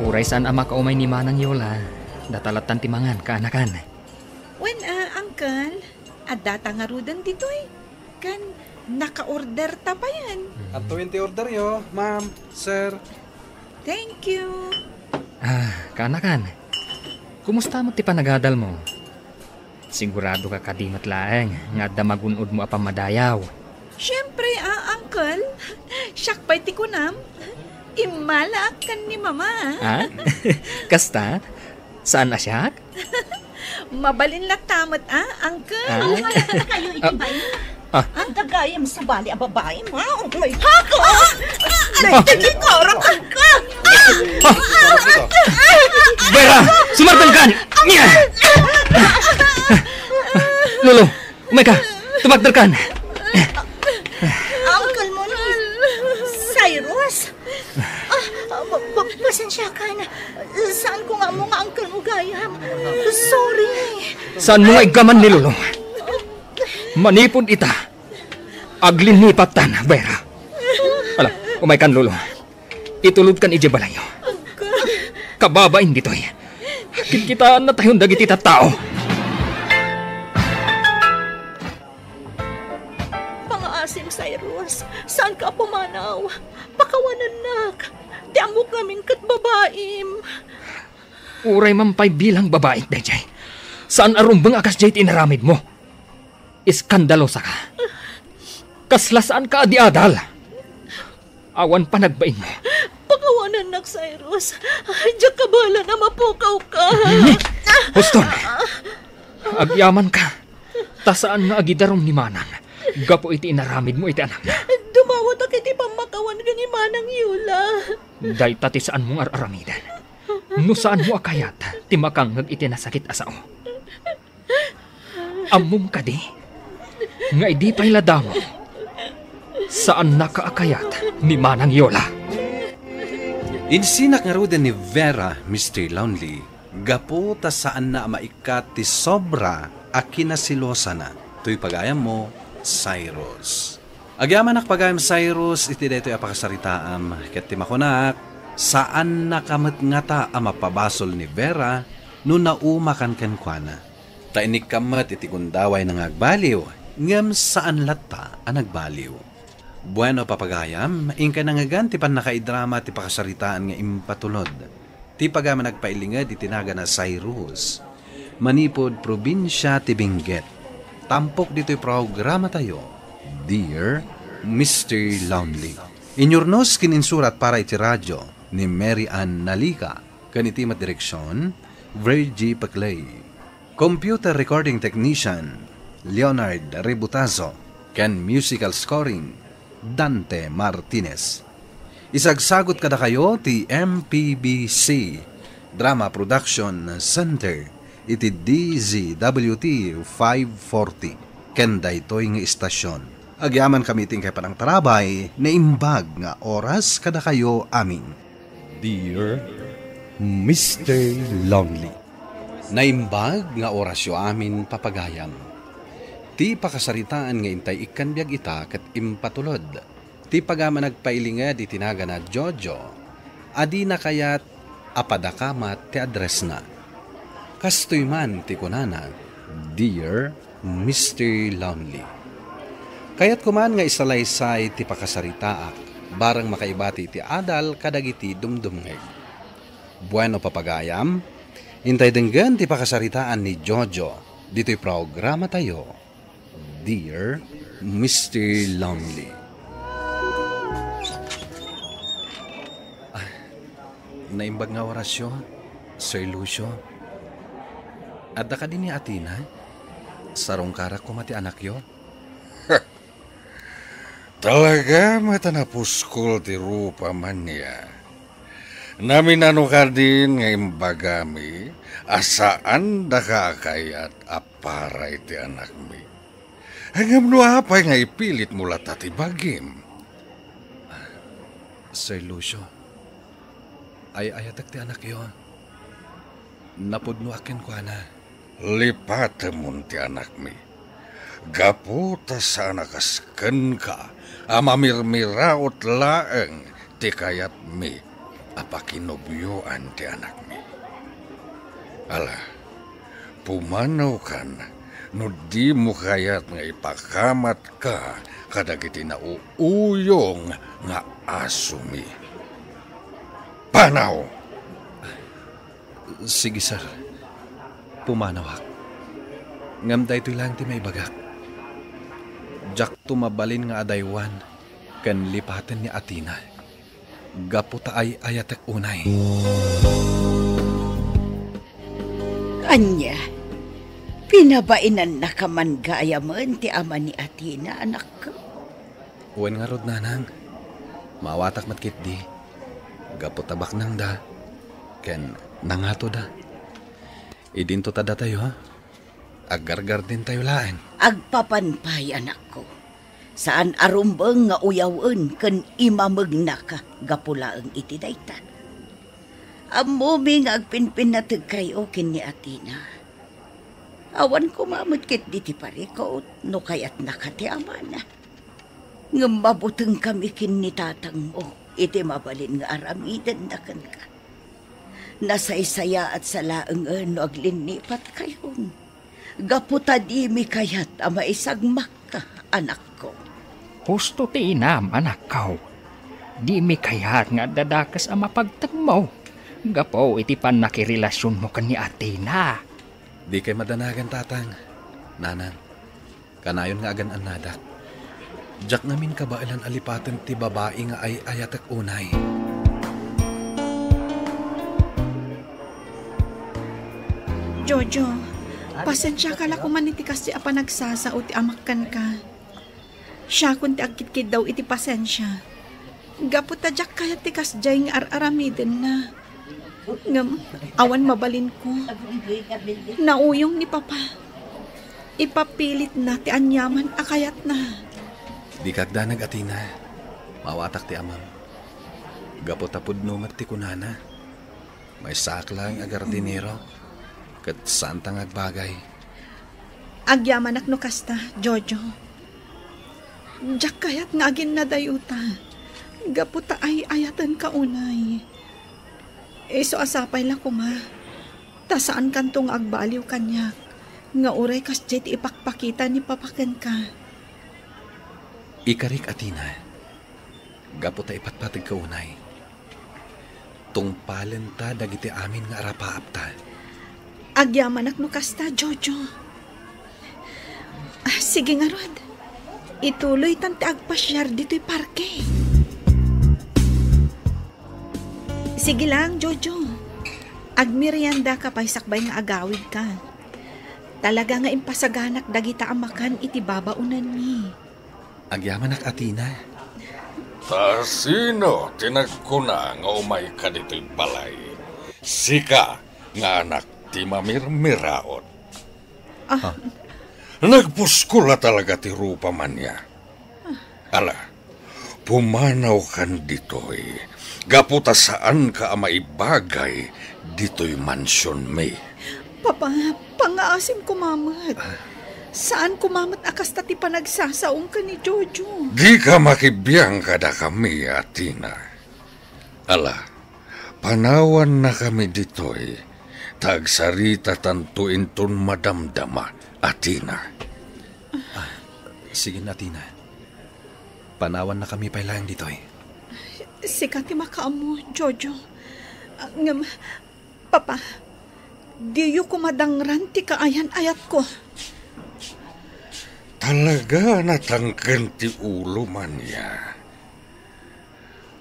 Uray saan a makaumay ni Manang Yola, data lattan ti mangan, kaanakan. Wen, ah, Uncle, adda ta ngaruden ditoy. Ken naka-order ta payen. Adtoyen ti orderyo, ma'am, sir. Thank you. Ah, kaanakan. Kumusta met ti panagadalmo? Siguradoka kadi met laeng nga adda magun-odmo a pammadayaw? Siempre, ah, Uncle. Siak pay ti kunam. Immalaak ken ni Mama. Ah? Kasta? Saan a siak? Mabalin latta met, ah, Uncle. Ah? Kayo iti Ah. Bay. Ah. Ang dagayam sa bali a babae, ma. Oh my God! Ah! Ah! Ay, tikikara ka! Ah! Vera! Sumardengkan! Lolo! Umayka! Tumagderkan! Uncle mo ni Cyrus? Ah, ah, pa-, pa-, pasensiakan. Saanko nga ammo nga uncle mo gayam. Sorry. Saanmo nga iggaman ni Lolo? Manipud ita, aglinnipattan, Vera. Ala, umaykan, Lolo. Itulodkan idiay balayyo. Kababain ditoy. Kitkitaannatayon dagiti tattao. Pangaasim, Cyrus. Saanka a pumanaw. Pakawanennak. Ti ammok ngamin ket babaim. Uray man pay bilang babaik daydiay, saan a rumbeng a kasdiay ti inaramidmo. Iskandalosaka. Kasla saanka a diadal. Awan panagbainmo. Pakawanennak, Cyrus. Diak kabaelan a mapukawka. Huston! Agyamanka, ta saan nga agidarum ni Manang gapu iti inaramidmo iti anakna. Dumawatak iti pammakawan ken ni Manang Yola. Dayta ti saanmo nga ar-aramiden. No saanmo a kayat ti makangngeg iti nasakit a sao. Ammom kadi nga idi pay la damo, saannaka a kayat ni Manang Yola. Insinak ngaruden ni Vera, Mister Lonely, gapu ta saanna a maikkat ti sobra a kinaselosana. Toy pagayammo, Cyrus. Agyamanak, pagayam Cyrus, iti daytoy a pakasaritaam, ket ti makunak, saannaka met ngata a mapabasol ni Vera no naumakan kenkuana. Ta inikkam met iti gundawayna nga agbaliw, ngem saan latta a nagbaliw. Bueno, papagayam, inkay nangngegan ti pannakaidrama ti pakasaritaan nga impatulod ti pagayam a nagpailinged iti nagan a Cyrus, manipud probinsia ti Benguet. Tampok ditoy programatayo, Dear Mister Lonely. Inyurnos ken insurat para iti radyo ni Mary Ann Nalica, ken iti met direksion, Virgie Paclay. Computer recording technician, Leonard Rebutazo, ken musical scoring, Dante Martinez. Isagsagut kadakayo ti M P B C Drama Production Center iti D Z W T five forty ken daytoy nga istasyon. Agyamankami iti inkay panangtarabay, naimbag nga oras kadakayo amin. Dear Mister Lonely. Naimbag nga orasyo amin, papagayam. Ti pakasaritaan nga intay ikkan biag ita ket impatulod ti pagayam a nagpailinged iti nagana Jojo a dina kayat a padakamat ti addressna. Kastoy man ti kunana, Dear Mister Lonely. Kayatko man nga isalaysay ti pakasaritaak, bareng makaibati iti adal kadagiti dumdumngeg. Bueno, papagayam, intay denggen ti pakasaritaan ni Jojo ditoy programatayo, Dear Mister Lonely. Ah, naimbag nga orasyo, Sir Lucio. Adda kadi ni Athena? Sarungkarak koma ti anakyo. Talaga met a napuskol ti rupa, Mania. Naminano kadin nga imbagami a saandaka a kayat a para iti anakmi? Ngem no apay nga ipilitmo latta ti bagim? Sir Lucio, ay-ayatek ti anakyo. Napudnoak kenkuana. Lipatemon ti anakmi. Gapu ta saan a kas kenka a mamirmiraot laeng ti kayatmi a pakinobioan ti anakmi. Ala, pumanawkan no dimo kayat nga ipakamatka kadagiti nauuyong nga asomi. Panaw! Sige, sir. Pumanawak. Ngem daytoy laeng ti maibagak. Diakto mabalin nga adaywan ken lipaten ni Athena. Gapu ta ay-ayatek unay. Ania, pinabainannaka man gayamen ti ama ni Athena, anakko? Wen ngarud, nanang. Maawatak met ketdi. Gapu ta baknangda ken nangatoda. Idinto ta datayo, ha? Aggargardentayo laeng. Agpapan pay, anakko. Saan a rumbeng nga uyawen ken imamegnaka gapu laeng iti dayta. Ammomi nga agpinpinnategkayo ken ni Athena. Awan koma met ketdi ti parikut no kayatnaka ti amana. Ngem mabutengkami ken ni tatangmo iti mabalin nga aramidenna kenka. Nasaysayaatsa laengen no aglinnipatkayon, gapu ta dimi kayat a maisagmakka, anakko. Husto ti inam, anakko. Dimi kayat nga adda dakes a mapagtengmo gapu iti pannakirelasionmo ken ni Athena. Dikay madanagan, tatang, nanang. Kanayon nga agan-annadak. Diak ngamin kabaelan a lipaten ti babai nga ay-ayatek unay. Jojo, pasensiaka la koman iti kasdi a panagsasao ti amak kenka. Siakon ti agkitkiddaw iti pasensia. Gapu ta diak kayat ti kasdiay nga ar-aramidenna. Ngem awan mabalinko. Nauyong ni Papa. Ipapilitna ti aniaman a kayatna. Dika agdanag, Athena. Maawatak ti amam. Gapu ta pudno met ti kunana. Maysaak laeng a gardinero, ket saanta nga agbagay. Agyamanak no kasta, Jojo. Diak kayat nga aginnadayo ta, gapu ta ay-ayatenka unay. Isu a sapay la koma, ta saankanto nga agbaliw kaniak, nga uray kasdiay ti ipakpakita ni Papa kenka. Ikarik, Athena, gapu ta ipatpategka unay. Tungpalenta dagiti amin nga arapaapta. Agyamanak no kasta, Jojo. Ah, sige ngarud. Ituloytan ti agpasiar ditoy parke. Sige lang, Jojo. Agmeriendaka pay sakbay nga agawidka. Talaga nga impasaganak dagita a makan iti babaonanmi. Agyamanak, Athena. Ta sino ti nagkuna nga umayka ditoy balay? Sika nga anak ti mamirmiraot. Ah. Ha? Nagpuskol a talaga ti rupam ania. Ala, pumanawkan ditoy, gapu ta saanka a maibagay ditoy mansionmi. Papa, pangngaasim koma met. Ah. Saan koma met a kasta ti panagsasaom ken ni Jojo. Dika makibiang kadakami, Athena. Ala, panawannakami ditoy, ta agsaritatanto inton madamdama, Athena. Ah, sige, Athena. Panawannakami pay laeng ditoy. Sika ti makaammo, Jojo. Ah, ngem, Papa, diyo koma dangran ti kaayan-ayatko. Talaga natangken ti ulom ania.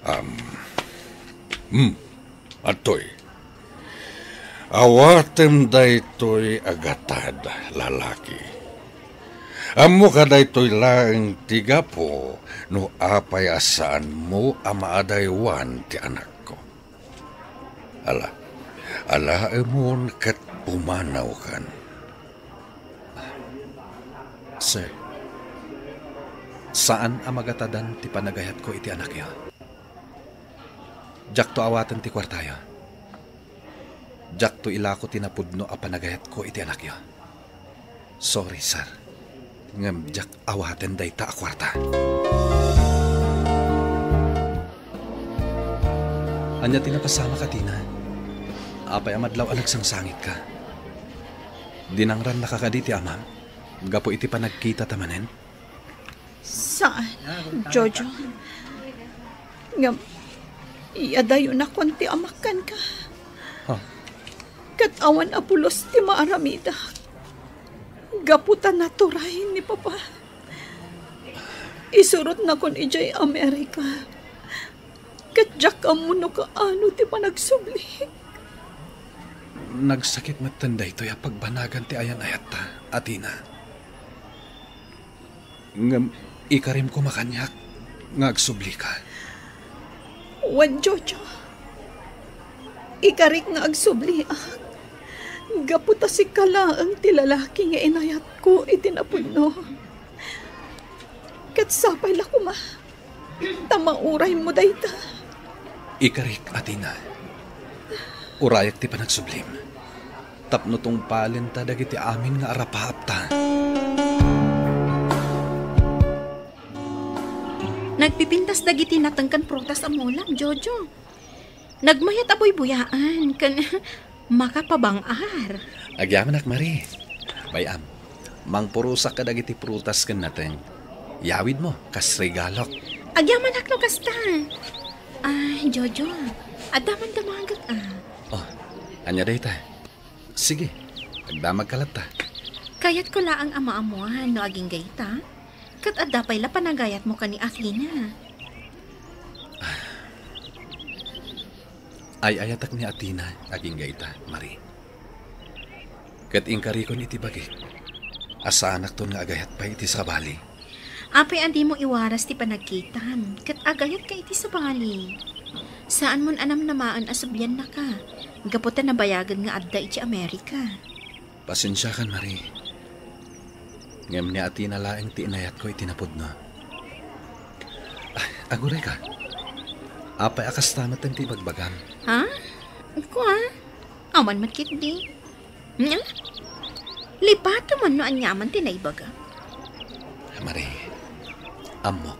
Am, hmm, adtoy. Awatem daytoy a gatad, lalaki. Ammoka daytoy laeng ti gapu no apay a saanmo a maadaywan ti anakko. Ala, alaemon ket pumanawkan. Sir, saan a magatadan ti panagayatko iti anakyo. Diakto awaten ti kuartayo. Diakto ilako ti napudno a panagayatko iti anakyo. Sorry, sir. Ngem diak awaten dayta a kuarta. Ania ti napasamak, Athena? Apay a madlaw a nagsangsangitka? Dinangrannaka kadi ti amam gapu iti panagkitata manen? Saan, Jojo. Ngem, iyadayonakon ti amak kenka. Ha? Ket awan a pulos ti maaramidak. Gapu ta naturay ni Papa. Isurotnakon idiay Amerika. Ket diak ammo no kaano ti panagsubli. Nagsakit metten daytoy a pagbanagan ti ayan-ayatta, Athena. Ngem ikarim koma kaniak nga agsublika. Wen, Jojo. Ikarik nga agsubliak. Gapu ta sika laeng ti lalaki nga inayatko iti napudno. Ket sapay la koma ta mauraymo dayta. Ikarik, Athena. Urayak ti panagsublim. Tapno tungpalenta dagiti amin nga arapaapta. Nagpipintas dagiti nateng ken prutas a mulam, Jojo. Nagmayat a buybuyaan ken makapabang-ar. Agyamanak, Marie. Bay-am, mangpurusak kadagiti prutas ken nateng. Yawidmo, kas regalok. Agyamanak no kasta. Ah, Jojo, adda man damagek, ah. Oh, ania dayta? Sige, agdamagka latta. Kayatko laeng a maammoan no agingga ita, ket adda pay la panagayatmo ken ni Athena. Ay-ayatek ni Athena agingga ita, Marie. Ket inkarikon iti bagik a saanakton nga agayat pay iti sabali. Apay a dimo iwaras ti panagkitam ket agayatka iti sabali? Saanmon a namnamaen a subliannaka gapu ta nabayagen nga adda iti Amerika. Pasensiakan, Marie. Ngem ni Athena laeng ti inayatko iti napudno. Ah, agurayka. Apay a kasta met ti ibagbagam? Ha? Kua? Awan met ketdi. Nya? Lipatem no aniaman ti naibaga. Marie, Ammok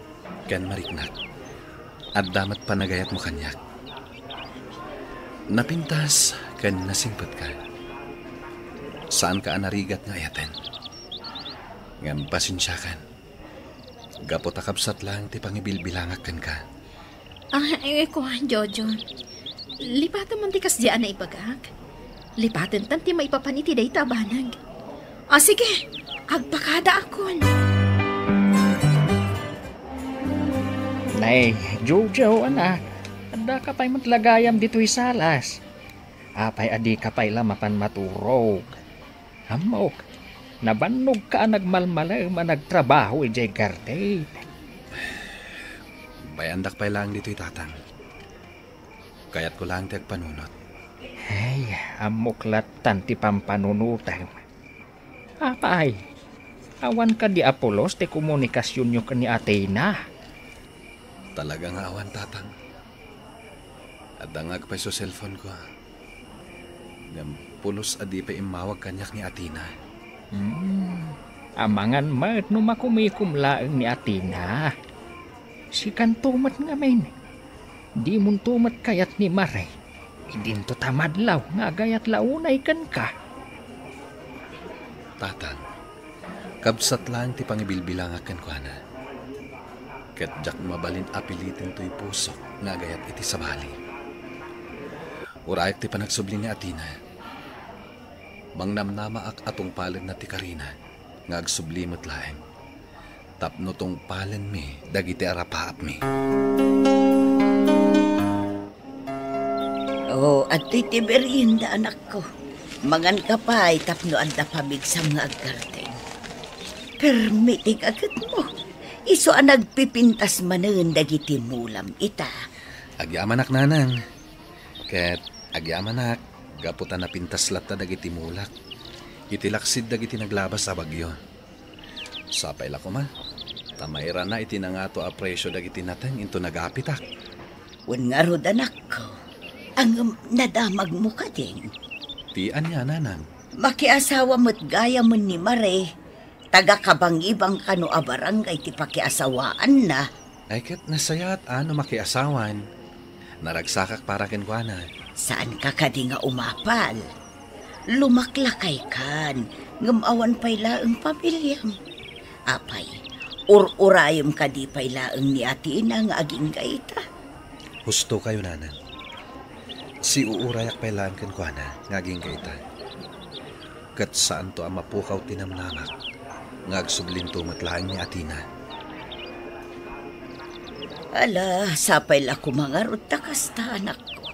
ken mariknak. Adda met panagayatmo kaniak. Napintas ken nasingpetka. Saanka a narigat nga ayaten. Ngem pasensiakan. Gapu ta kabsat laeng ti pangibilbilangak kenka. Ah, eh, kuan, Jojo. Lipatem man ti kasdi a naibagak. Lipatentan ti maipapan iti dayta a banag. Ah, sige, agpakadaakon. Nay, Jojo, anak, addaka pay met la gayam ditoy salas. Apay a dika pay la mapan maturog? Ammok, nabannogka a nagmalmalem a nagtrabaho idiay garden. Bayandak pay laeng ditoy, Tatang. Kayatko laeng ti agpanunot. Ay, ammok lattan ti pampanunotem. Apay, awan kadi a pulos ti komunikasionyo ken ni Athena? Talaga nga awan, Tatang. Adda nga agpayso cellphone-ko. Ngem pulos a di pay immawag kaniak ni Athena. Hmm, amangan met no makumikom laeng ni Athena. Sikanto met ngamin, dimonto met kayat ni Mare. Idinto ta madlaw nga agayat la unay kenka. Tatang, kabsat laeng ti pangibilbilangak kenkuana. Ket diak mabalin a piliten toy pusok nga agayat iti sabali. Urayak ti panagsubli ni Athena. Mangnamnamaak a tungpalenna ti karina nga agsubli met laeng tapno tungpalenmi dagiti arapaapmi. O, adtoy ti merienda, anakko. Manganka pay tapno adda pamigsam nga aggarden. Permi ti kaketmo. Isu a nagpipintas manen dagiti mulam ita. Agyamanak, nanang. Ket agyamanak, gapu ta napintas latta dagiti mulak iti laksid dagiti naglabas a bagyo. Sapay la koma, ta mairana iti nangato a presio dagiti nateng inton agapitak. Wen ngarud, anakko, ngem nadamagmo kadin? Ti ania, nanang? Makiasawa met gayamen ni Mare, taga-Kabangibang kano a barangay ti pakiasawaanna. Ay, ket nasayaat a no makiasawan. Naragsakak para kenkuana. Saanka kadi nga umapal? Lumaklakaykan, ngem awan pay laeng pamiliam. Apay, ur-urayem kadi pay laeng ni Athena nga agingga ita? Husto kayo, nanang. Siuurayak pay laeng kenkuana nga agingga ita. Ket saanto a mapukaw ti namnamak nga agsublinto met laeng ni Athena. Ala, sapay la koma ngarud ta kasta, anakko.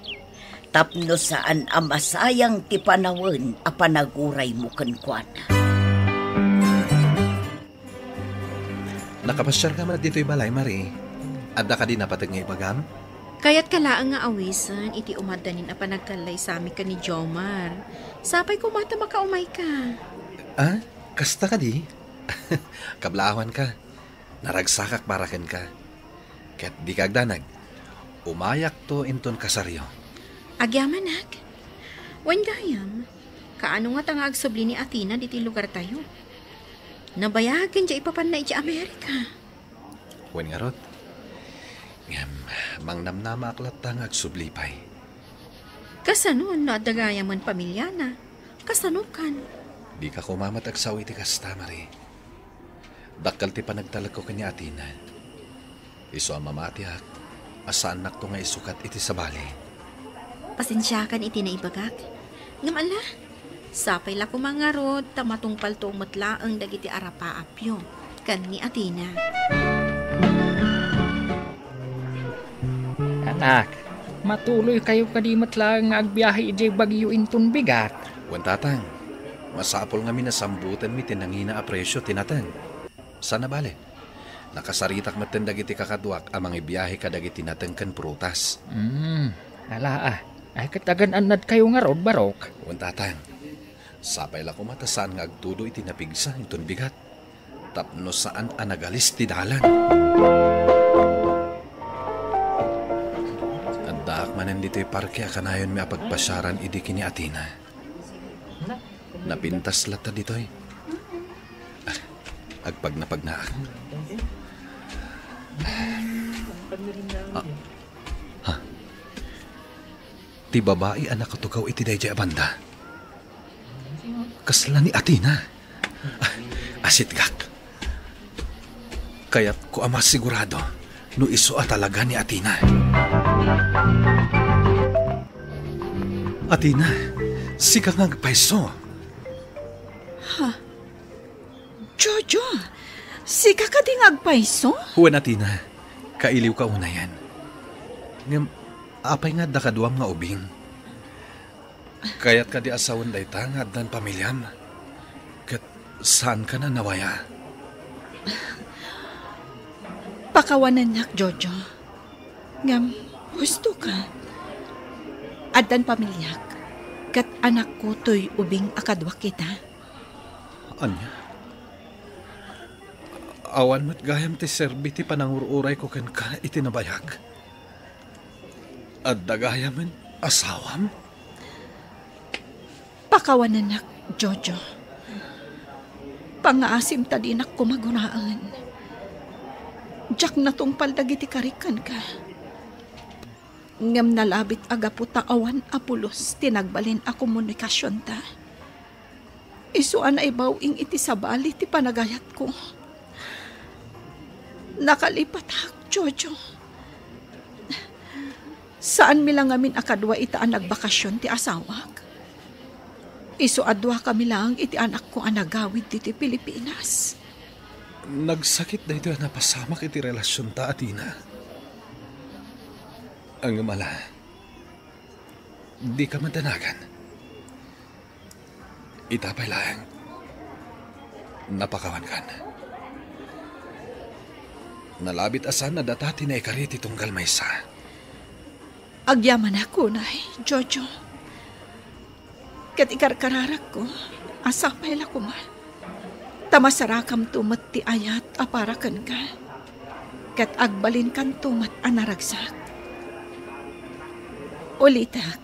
Tapno saan a masayang ti panawen a panaguraymo kenkuana. Nakapasiarka met ditoy balay, Marie? Adda kadi napateg nga ibagam? Kayatka laeng nga awisen iti umaddanin a panagkallaysami ken ni Jomar. Sapay koma ta makaumayka. Ah? Kasta kadi? Kablaawanka. Naragsakak para kenka. Ket dika agdanag. Umayakto inton kasaryo. Agyamanak. Wen gayam, kaano ngata nga agsubli ni Athena ditoy lugartayo? Nabayag ken diay ipapanna idiay Amerika. Wen ngarud, ngem mangnamnamaak latta nga agsubli pay. Kasano no adda gayamen pamiliana? Kasanokan? Dika koma met agsao iti kasta, Marie. Dakkel ti panagtalekko ken ni Athena. Isu a mamatiak a saannakto nga isukat iti sabali. Pasensiakan iti naibagak. Ngem ala, sapay la koma ngarud ta matungpalto met laeng dagiti arapaapyo ken ni Athena. Anak, matuloykayo kadi met laeng nga agbiahe idiay Baguio inton bigat? Wen, Tatang. Masapul ngamin a sambutenmi ti nangina a presio ti nateng. Saan a bale, nakasaritak metten dagiti kakaduak a mangibiahe kadagiti nateng ken prutas. Hmm, ala a. Ay, ket agan-annadkayo ngarud, Barok? Wen, Tatang. Sapay la koma ta saan nga agtudo iti napigsa inton bigat, tapno saan a nagalis ti dalan. Addaak manen ditoy parke a kanayonmi a pagpasiaran idi ken ni Athena. Napintas latta ditoy. Ah, agpagnapagnaak. Ah, ha? Ti babai a nakatugaw iti daydiay a banda. Kasla ni Athena. Ah, asitgak. Kayatko a masigurado no isu a talaga ni Athena. Athena, sika nga agpayso. Ha? Jojo, sika kadi nga agpayso? Wen, Athena, kailiwka unayen. Ngem, apay nga adda kaduam nga ubing? Kayat kadi a sawen dayta nga addan pamiliam? Ket saanka a nawaya? Pakawanennak, Jojo. Ngem, husto ka. Addan pamiliak, ket anakko toy ubing a kaduak ita. Ania? Awan met gayam ti serbi ti panangur-urayko kenka iti nabayag. Adda gayamen asawam? Pakawanennak, Jojo. Pangngaasim ta dinak koma gunaen. Diak natungpal dagiti karik kenka. Ngem nalabit a gapu ta awan a pulos ti nagbalin a komunikasionta. Isu a naibaw-ing iti sabali ti panagayatko. Nakalipatak, Jojo. Saanmi la ngamin a kadua ita a nagbakasion ti asawak. Isu a duakami laeng iti anakko a nagawid ditoy Pilipinas. Nagsakit daytoy a napasamak iti relasionta, Athena. Ngem ala, dika madanagan. Ita pay laeng, napakawankan. Nalabit a saan a data ti naikari ti tunggal maysa. Agyamanak unay, Jojo. Ket ikarkararakko a sapay la koma ta masarakamto met ti ayat a para kenka, ket agbalinkanto met a naragsak. Ulitek,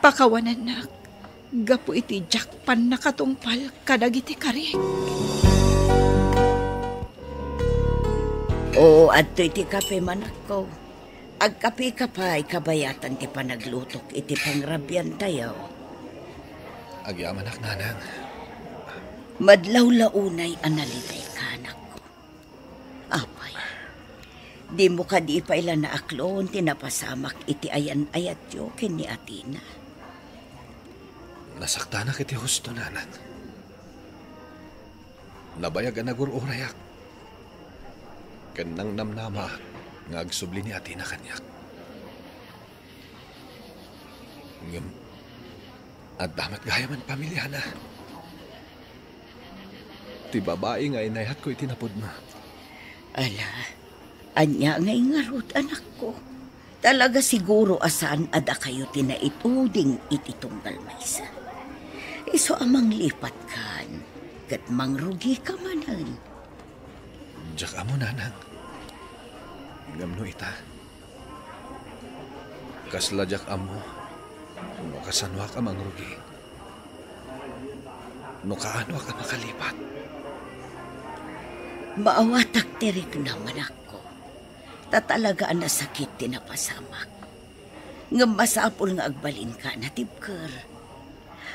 pakawanennak gapu iti diak pannakatungpal kadagiti karik. Oo, adtoy ti kape, anakko. Agkapeka pay kabayatan ti panaglutok iti pangrabiantayo. Agyamanak, nanang. Madlawlaw unay a nalipayka, anakko. Apay, dimo kadi pay la naaklon ti napasamak iti ayan-ayatyo ken ni Athena? Nasaktanak iti husto, nanang. Nabayag a nagur-urayak ken nangnamnamaak nga agsubli ni Athena kaniak. Ngem adda met gayamen pamiliana. Ti babai nga inayatko iti napudno. Ala, ania ngay ngarud, anakko? Talaga siguro a saan a dakayo ti naituding iti tunggal maysa. Isu a manglipatkan ket mangrugika manen. Diak ammo, nanang. Ngem no ita, kasla diak ammo no kasanoak a mangrugi, no kaanoak a makalipat. Maawatak ti riknam, anakko. Ta talaga a nasakit ti napasamak. Ngem masapul nga agbalinka a natibker.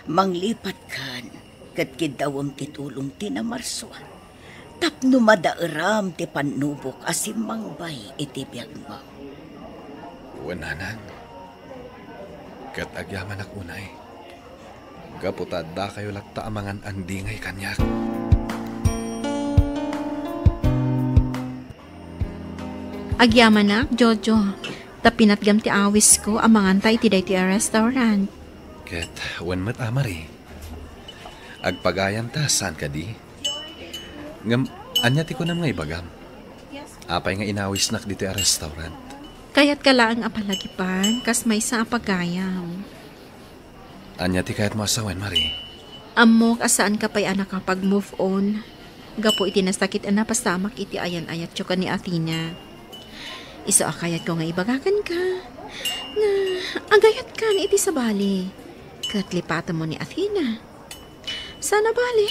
Manglipatkan ket kiddawem ti tulong ti namarsua tapno madaeram ti pannubok a simmangbay iti biagmo. Wen, nanang, ket agyamanak unay, gapu ta addakayo latta a mangan-andingay kaniak. Agyamanak, Jojo, ta pinatgam ti awisko a manganta iti daytoy a restaurant. Ket wen met, a Marie. Agpagayam ta, saan kadi? Ngem, ania ti kunam nga ibagam? Apay nga inawisnak ditoy a restaurant? Kayatka laeng a palagipan kas maysa a pagayam. Ania ti kayatmo a sawen, Marie? Ammok a saanka pay a nakapag-move on gapu iti nasakit a napasamak iti ayan-ayatyo ken ni Athena. Isu a kayatko nga ibaga kenka nga agayatkan iti sabali ket lipatemmo ni Athena. Saan a bale,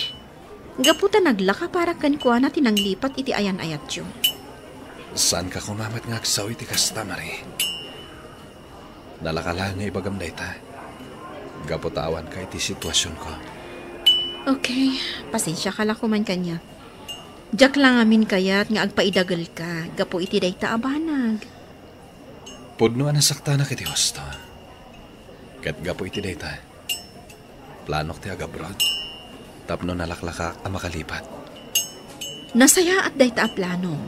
gapu ta naglaka para kenkuana ti nanglipat iti ayan-ayatyo. Saanka koma met nga agsao iti kasta, Marie. Nalaka laeng nga ibagam dayta. Gapu ta awanka iti situasionko. Okay, pasensiaka la koman kaniak. Diak la ngamin kayat nga agpaidagelka gapu iti dayta a banag. Pudno a nasaktanak iti husto. Ket gapu iti dayta, planok ti agabroad tapno nalaklakak a makalipat. Nasayaat dayta a plano.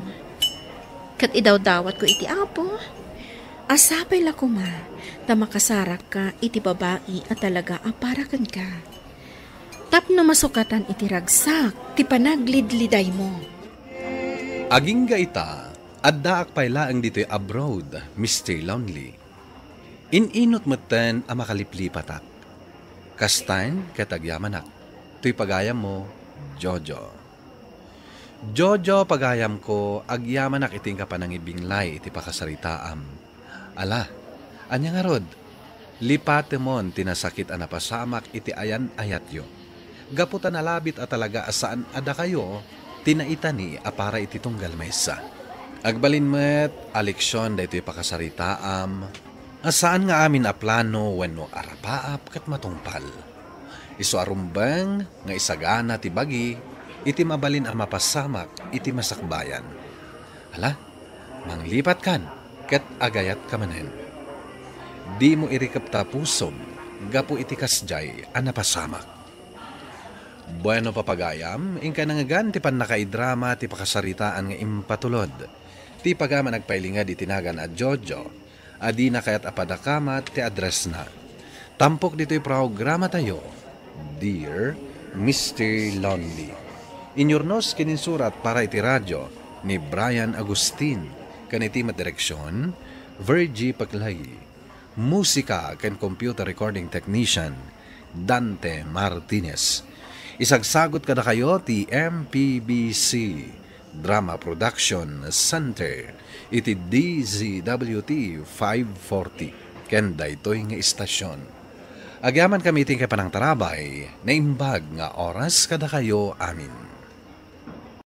Ket idawdawatko iti Apo a sapay la koma ta makasarakka iti babai a talaga a para kenka. Tapno masukatan iti ragsak ti panaglidlidaymo. Agingga ita, addaak pay laeng ditoy abroad, Mister Lonely. In-inut metten a makaliplipatak. Kastaen ket agyamanak. Toy pagayammo, Jojo. Jojo, pagayamko, agyamanak iti inka panangibinglay iti pakasaritaam. Ala, ania ngarud? Lipatemon ti nasakit a napasamak iti ayan-ayatyo. Gapu ta nalabit a talaga a saan a dakayo ti naitani a para iti tunggal maysa. Agbalin met a leksion daytoy pakasaritaam a saan nga amin a plano wenno arapaap ket matungpal. Isu a rumbeng nga isagana ti bagi iti mabalin a mapasamak iti masakbayan. Ala, manglipatkan ket agayatka manen. Dimo irikep ta pusom gapu iti kasdiay a napasamak. Bueno, papagayam, inka nangngegan ti pannakaidrama ti pakasaritaan nga impatulod. Ti pagayam a nagpailinged iti nagan a Jojo, a dina kayat a padakamat ti addressna. Tampok ditoy programatayo, Dear Mister Lonely. Inyurnos ken insurat para iti radio ni Brian Agustin, ken iti met direksion, Virgie Paclay. Musika ken computer recording technician, Dante Martinez. Isagsagot kadakayo ti M P B C Drama Production Center iti D Z W T five forty ken daytoy nga istasion. Agyamankami iti panangtarabay, naimbag nga oras kadakayo amin.